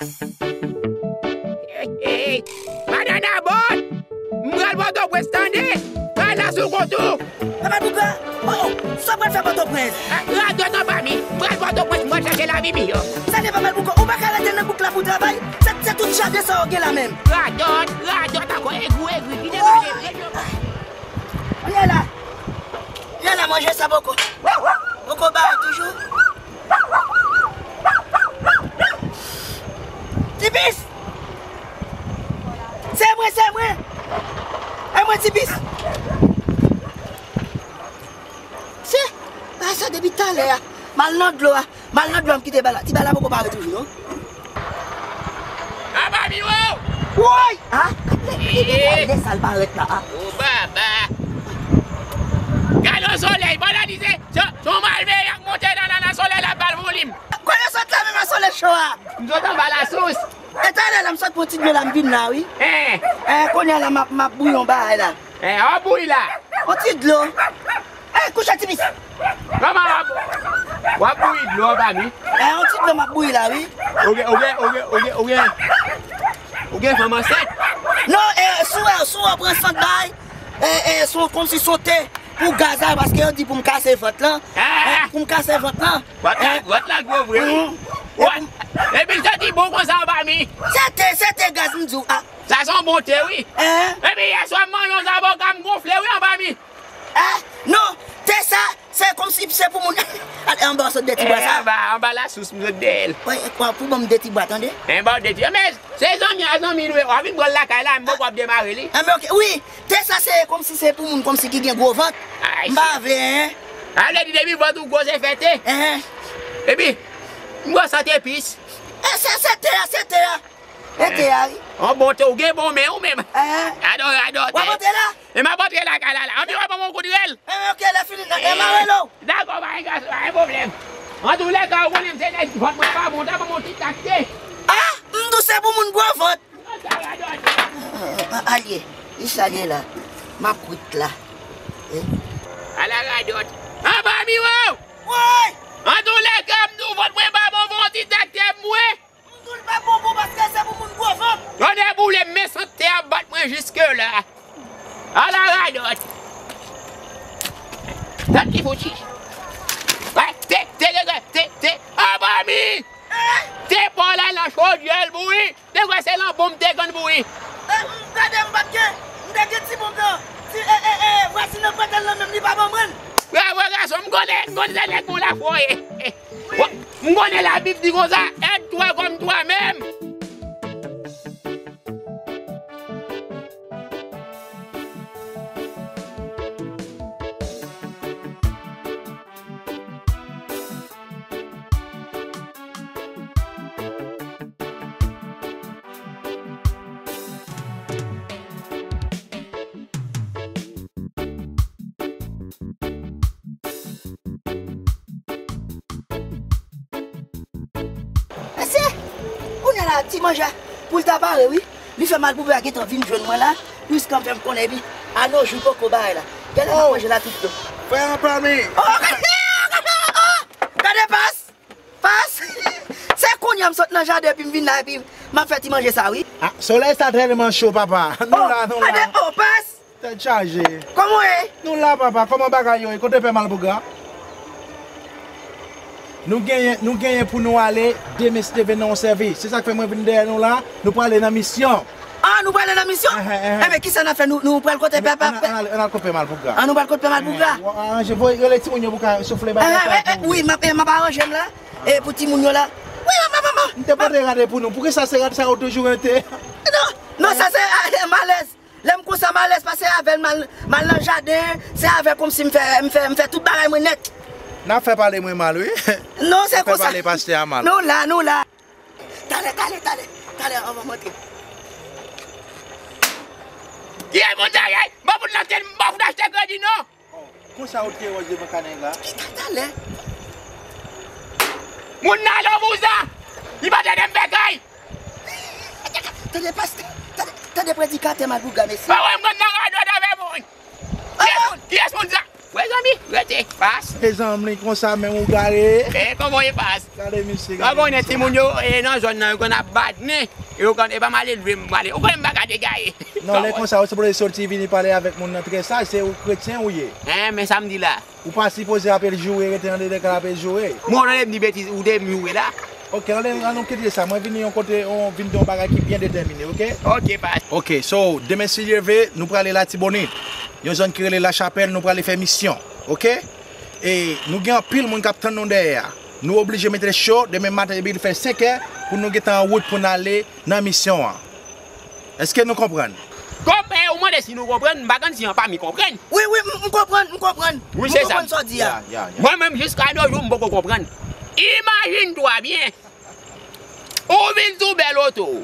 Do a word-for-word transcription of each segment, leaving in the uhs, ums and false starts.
Hey, hey, Banana Boat! M pral Pòtoprens, tande! Pral la sou kont ou! Papa Bougra, oh, oh, sa w pral fè Pòtoprens? Eh, radòt anba mi, m pral Pòtoprens, m pral chache lavi miyò. Sa depann Papa Bougra, ou pa ka rete nan bouk la pou travay? Se, se tout jaden sa w gen la menm. Radòt, radòt ankò, egri w egri, kite pale, rete. Ann ale la. Ann ale la, manje sa poko. Poko ba ou toujou. Tipis! Se mwen, se mwen! E mwen, Tipis! Se, bagay sa depi talè a. M al nan dlo a. M al nan dlo a, m kite bal la. Ti bal la poko pare toujou, non? Aba mi wo! Woy! Ah! Lè, lè, lè, lè sa l parèt la, ah. O baba! Gade yon solèy, pandan li se, se, se yon malveyan k monte nan, nan, nan solèy la, bal volim. Kote w sot la menm a solèy cho a? M sot anba lasous. E talè la, m sot pran ti dlo la, m vin la, wi. Eh. Eh, kounye a la, m ap, m ap bouyi yon bagay la. Eh, w ap bouyi la? Yon ti dlo. Eh, kouche Tipis. Kòman w ap, w ap bouyi dlo anba mi? Eh, yon ti dlo m ap bouyi la, wi. Ou gen, ou gen, ou gen, ou gen, ou gen, ou gen fanm ansent? Non, eh, si w, si w pran sant bay, eh, eh, se kòmsi se te pou gaz la, paske yo di pou m kase vant lan. Ah! Eh, pou m kase vant lan. Vant la, eh, vant la gwo vre, wi. Mhm. Epi l santi bon konsa anba mi. Se te, se te gaz m di w, ah. Sa se yon bon te, wi. Eh? Epi yè swa m manje yon zaboka, m gonfle, wi, anba mi. Eh? Non, te sa, se kòmsi se pou moun. Ale anba w sot de ti bwa sa. Eh, anba, anba lasous, m sot dèyè l. Wi, e kwa, pou ban m de ti bwa, tande? Anba w de ti, men se zanmi a zanmi nou ye, w a vin pran l lakay la, m poko ap demare li. Ah, men oke, wi, te sa se kòmsi se pou moun, kòmsi ki gen gwo vant. Ay, m pa vle, en. A vle di depi vant ou gwo se fè te. Eh. Epi, m gwo sante pis. E se, se te a, se te a. E te a, wi. An bon te, ou gen bon men ou menm. Eh. Radòt, radòt. W ap antre la? E m ap antre lakay la, la. Anpi w ap ban m yon kout rèl. Eh, oke, lè fini, nan, e m a rele w. Dakò, pa gen gason, pa gen pwoblèm. Antoulèka, ou konnen m se nèg vant mwen pa bon, ta ban m yon ti takte. Ah, m di w se pou moun gwo vant. Radòt, radòt. Ah, ah, alye, li salye la. M ap kwit la. Eh. Ala radòt. Anba mi wo! Woy! Antoulèka, m di w vant mwen pa bon, fè yon ti takte m, wi. M di w l pa bon pou paske se pou moun gwo vant. Tonnè boule m, men sant te ap bat mwen jiske la. Ala radòt. Gad ki fouti. Wè, te, te, te, te, te, anba mi. Te pa w la nan chodyè l bouyi. Te kwè se nan bonm te konn bouyi. Eh, m gade m pa t gen, m te gen ti bonkan. Ti, eh, eh, eh, vwasin nan pwetèl lan menm li pa ban mwen l. Bravo gason, m konnen, m konnen se nèg bon lafwa w ye. Wa-, m konnen Labib di konsa, aide-toi comme toi-même. Mesye, kounye a la, ti manje a, pou l ta pare, wi. Li fè mal pou bebe a gentan vin jwenn mwen la, jiskan fè m konnen, epi, a no jou poko bagay la. Gade nan manje la tout tan. Frè an pa mi. Oh, oh, gade pas! Pas! Se kounye a m sot nan jaden epi m vin la epi m ap fè ti manje sa wi. Ah, solèy sa tèlman cho, papa. Nou la, nou la. Oh, gade, oh, pas! Tèt chaje. Kòman w ye? Nou la, papa. Kòman bagay yo ye? Kote pè Malpougra? Nou genyen, nou genyen pou nou ale. Demen, si Dye vle, nan yon sèvis. Se sa k fè mwen vin dèyè nou la. Nou prale nan misyon. Ah, nou prale nan misyon? Enhen, enhen. Enben, kisa n ap fè? Nou, nou pral kote pè, pè, ann, ann, ann al, ann al kote pè Malpougra. Ah, nou pral kote pè Malpougra. Enhen, aranje, voye, rele timoun yo pou ka soufle bagay sa pou ou. Wi, m ap, m ap aranje m la. E pou timoun yo la. Wi, manman, manman. M te pote rad pou nou. Poukisa se rad sa yo toujou rete? Non, non, sa se, ah, malèz. Lè m konsa, m alèz pase avè l, m al, m al nan jaden, se avè l kòmsi m fè, m fè, m fè tout bagay mwen nèt. N ap fè pale mwen mal, wi. Non, se konsa. N ap fè pale pastè a mal. Nou la, nou la. Talè, talè, talè, talè, anvan m antre. Kiyès moun sa ye? M pa fout nan tèt, m pa fout achte kredi, non. Oh, konsa ou te wòch devan kanèg la? Chita talè. Moun nan lò vouzan. Li pa tande m fè kay. Tande pastè, tande, tande predikatè Malpougra, mesye. Pa wè m konn nan radòt avè moun. Kiyès moun, kiyès moun sa? Mezanmi, rete, pas. Mezanmi, konsa menm ou gade. E, kòman e pas? Gade misye, gade misye. Ou konnen timoun yo, e, nan zòn nan, yo konn ap badnen. Yo konn, e pa m ale leve m ale. Ou konnen m pa ka degaye. Non, lè konsa, ou sipoze soti vini pale avèk moun nan trè saj, se ou kretyen ou ye. Hein, men sa m di la. Ou pa sipoze ap joure, rete nan dede kay ap joure. Mwen, ou tande m di betiz, ou te m joure la. Ok, ann, ann nou kite sa. Mwen vini yon kote, on, vin di yon bagay ki byen detèmine, ok? Ok, pas. Ok, so, demen si Dye vle, nou prale Latibonit. Yon zòn ki rele Lachapèl, nou prale fè misyon, ok? E nou gen anpil moun k ap tann nou dèyè a. Nou oblije mete cho, demen maten depi l fè senk è, pou nou gentan an wout pou n ale nan misyon an. Èske nou konprann? Kòm, e, ou mande si nou konprann, m pa konn si anpami konprann. Wi, wi, m, m konprann, m konprann. Wi, se sa. M konprann sa w di a. Ya, ya, ya. Mwen menm, jiska de jou, m poko konprann. Imajine twa byen. Ou vin sou bèl oto w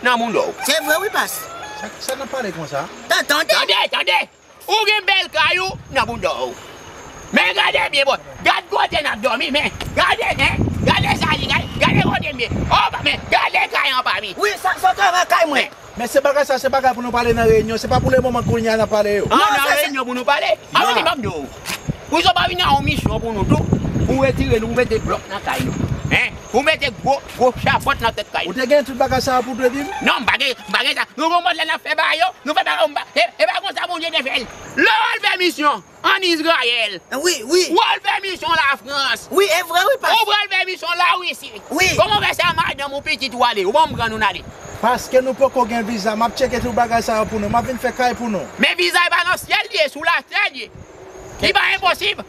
nan bounda w. Se vre, wi, pas. Sa, sa n ap pale konsa? Tan-, tande! Tande, tande! Ou gen bèl kay ou nan bounda w. Men gade byen, bò. Gad kote n ap dòmi, men. Gade, men. Gade sa li, gade, gade kote m ye. O, men, gade kay anpami. Wi, sa, sa w travay kay mwen. Mesye, bagay sa, se bagay pou nou pale nan reyinyon. Se pa pou le moman kounye a n ap pale yo. An, nan reyinyon pou nou pale. An, men ban m di w. Pou sa w pa vin nan yon misyon pou nou tou. Pou retire nou, pou mete blòk nan kay nou. Hein? Pou mete gwo, gwo chapant nan tèt kay nou. Ou te gen tout bagay sa yo pou w te di m? Non, m pa gen, m pa gen sa. Nou konprann lè n ap fè bagay yo, nou fè bagay yo, m pa, e, e pa konsa Bondye te fè l. Lè w al fè misyon ann Izrayèl. Wi, wi. Ou al fè misyon Lafrans. Wi, e vre, wi, pas. Ou pral fè misyon Larisi. Wi. Kòman w fè se a madanm ou, pitit ou ale? Ou ban m pran nou n ale. Paske nou poko gen viza, m ap tcheke tout bagay sa yo pou nou. M ap vin fè kay pou nou. Men viza e pa nan syèl li ye, sou latè li ye. Li pa enposib.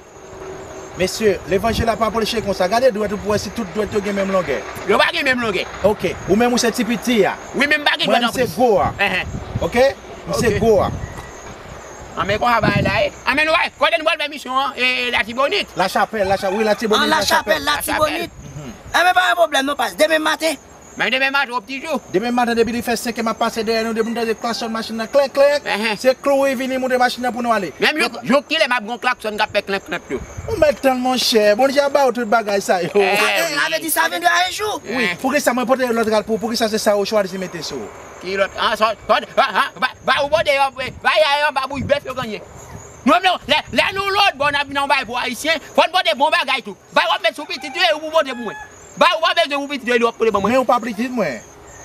Mesye, levanjil la pa preche konsa. Gade dwèt ou pou wè si tout dwèt yo gen menm longè. Yo pa gen menm longè. Ok. Ou menm ou se ti piti a. Wi, men m pa gen dwèt anplis. Mwen, m se gwo a. Enhen. Ok? M se gwo a. An, men konsa bagay la ye. An, men nou wè, kote nou pral fè misyon an, e, e, Latibonit. Lachapèl, Lacha-, wi, Latibonit, an, Lachapèl, Lachapèl. Lachapèl. Enben, pa gen pwoblèm, non, pas. Demen maten. Men demen maten, o piti jou. Demen maten, depi li fè senk è, m ap pase dèyè nou, depi m tande klakson machin nan, klenk, klenk. Enhen. Se klou wi vini moute machin nan pou nou ale. Menm jouk, jouk kilè m ap gen yon klakson k ap fè klenk, klenk tou. Ou mèt tann, monchè. Bondye ap ba ou tout bagay sa yo. Eh, eh, wi. Sa vle di sa vendra un jour. Wi, eh. Poukisa mwen pote lòt rad pou ou? Poukisa se sa ou chwazi mete sou ou? Ki lòt? Ah, sa, sa, ah, ah, ba, ba ou pote yo, ba yo anba bouch bèf yo gannyen. Nou menm, lè, lè nou lòt bò, n ap vin anba pou Ayisyen, fò n pote bon bagay tou. Bay w ap met sou pitit yo, e ou pou pote pou mwen. Bay w ap met sou pitit yo, e ou ap pote ban mwen. Men ou pa pitit mwen.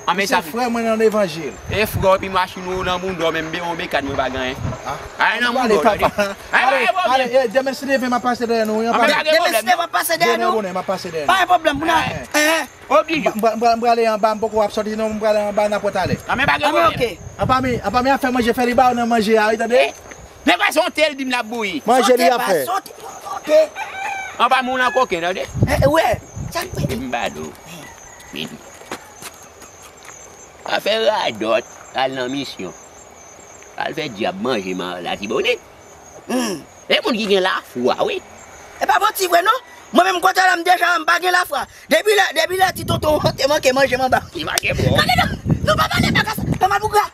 An, men sa. Ou se frè mwen nan levanjil. E frè w, epi machin ou nan bounda w, menm be-, yon bekad mwen pa genyen. Ah. Ay, nan bounda w, tande. Ay, pa gen pwoblèm. Ale, ale, e, demen si Dye vle, m ap pase dèyè nou, wi. An, men pa gen pwoblèm, non. Demen si Dye vle, m ap pase dèyè nou. Bonè, bonè, m ap pase dèyè nou. Pa gen pwoblèm, moun nan. Eh. Oblije. M, m, m, m prale anba, m poko ap soti, non, m prale anba, n ap retalè. An, men pa gen pwoblèm. An, men ok. Anpami, anpami ap fè manje, fè li ba w nan manje a, wi, tande? Eh. Men pa se yon te l di m l ap bouyi. Manje li ap fè. Sote pa sote. An pa moun an koken, tande? Eh, eh, wè. Sa k fè? M ba nou. Vini. Pa fè radòt, al nan misyon. Al fè dyab manje man Latibonit. Hmm. E moun ki gen lafwa, wi. E pa manti vre, non. Mwen menm kote la, m deja la, m pa gen lafwa. Depi lè, depi lè ti tonton an te manke manje m anba. Li manke bon. Gade non, nou pa pale bagay sa. Papa Bougra.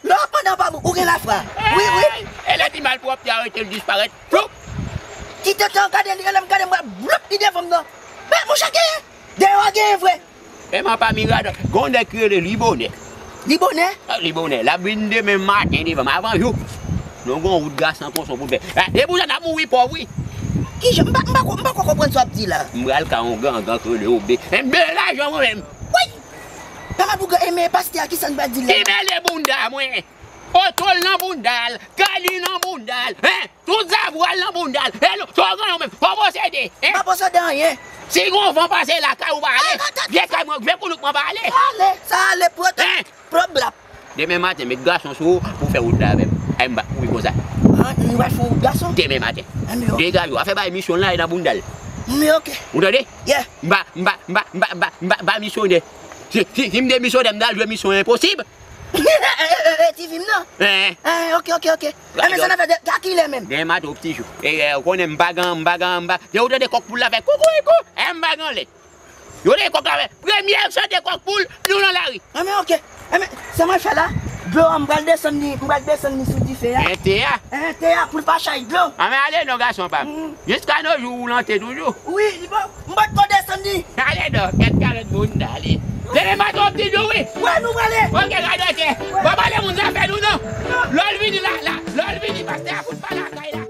Lè w ap mande anba moun, ou gen lafwa. Wi, wi. Ey! E lè ti malpwòpte a rete l disparèt. Floup! Ti tenten an gade, li rele m, gade m, bloup, li devan m nan. Men, monchè, genyen. Deyò a genyen vre. E men pa miradò. Gon nèg ki rele Libonè. Libonè? Ah, Libonè. L ap vin demen maten devan m, avan jou. Nou gon wout gason konsa pou n fè. Ah, e pou sa n ap mouri pòv, wi. Kijan? M pa, m pa ko-, m pa ko konprann sa w ap di la. M pral ka yon gangan ki rele Obe. M bezwen lajan mwen menm. Wi! Papa Bougra, e men pastè a, kisa n pral di la? Li mele bounda mwen. Oto l nan bounda l, kay li nan bounda l, hein? Tout zavwa l nan bounda l. E nou, sa w genyen w menm? Sa w posede, hein? M pa posede anyen. Si gon van pase lakay ou pa ale, vye kay mwen, vye koulouk mwen pa ale. Sa ale, sa ale, pran tan, pran blap. Demen maten, met gason sou ou pou fè wout la avè m. Ay, m pa kouri konsa. Ah, nou pral fè wout gason? Demen maten. Degaje w, afè bay misyon la e nan bounda l. Men ok. Ou tande? Yeah. M pa, m pa, m pa, m pa, m pa, m pa, m pa misyonè. Si, si, si m te misyonè, m t al jwe misyon enposib. E, e, e, e, ti fi m nan? Eh. Eh, ok, ok, ok. Enben, sa n ap fè de, a kilè menm? Demen maten, o piti jou. E, e, ou konnen m pa gen, m pa gen, m pa, lè ou tande kòk poul la fè koukouikou, e m pa gen anlè. Yo tande kòk la fè, premye chante kòk poul, nou nan lari. Enben, ok. Enben, sa mwen fè la, dlo a, m pral desann li, m pral desann li sou dife a. En te a? En te a, pou l pa chay dlo. Enben, ale non, gason pa m. Jiska no jou, ou nan te toujou. Wi, li bon. M potko desann li. Ale non, kèt kalòt moun, ale. Demen maten, o piti jou, wi. Wè, nou prale. Ok, radote. Wè. Bon, pale moun zafè nou, non. Non. Lè l vini la, la, lè l vini, pastè a fout pa lakay la.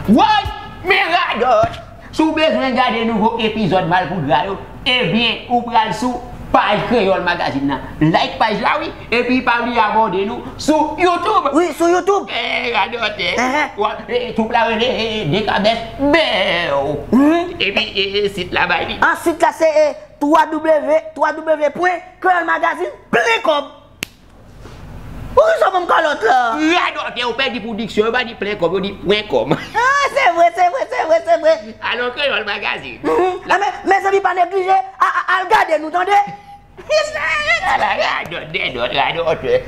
Woy! Men radòt! Si w bezwen gade nouvo epizòd Malpougra yo, ebyen, ou pral sou paj Kreyòl Magazine nan. Like paj la, wi, epi pa bliye abòne nou sou YouTube. Wi, sou YouTube. Eh, radòt, eh. Ehe. Wa, eh, troupe la rele, eh, Dekabès Bèw. Mhm. Epi, eh, eh, sit la bay li. An, sit la se, eh, twa W, twa W pwen kreyòl magazine plen kòb. Poukisa w ban m kalòt la? Radòtè, ou pèdi pou diksyon, yo pa di plen kòb, yo di pwen kòb. Ah, se vre, se vre, se vre, se vre. Alò, Kreyòl Magazine. Mhm. Ah, men, mezanmi, pa neglije, a, a, al gade nou, tande. Radòt, dèdòt, radòtè.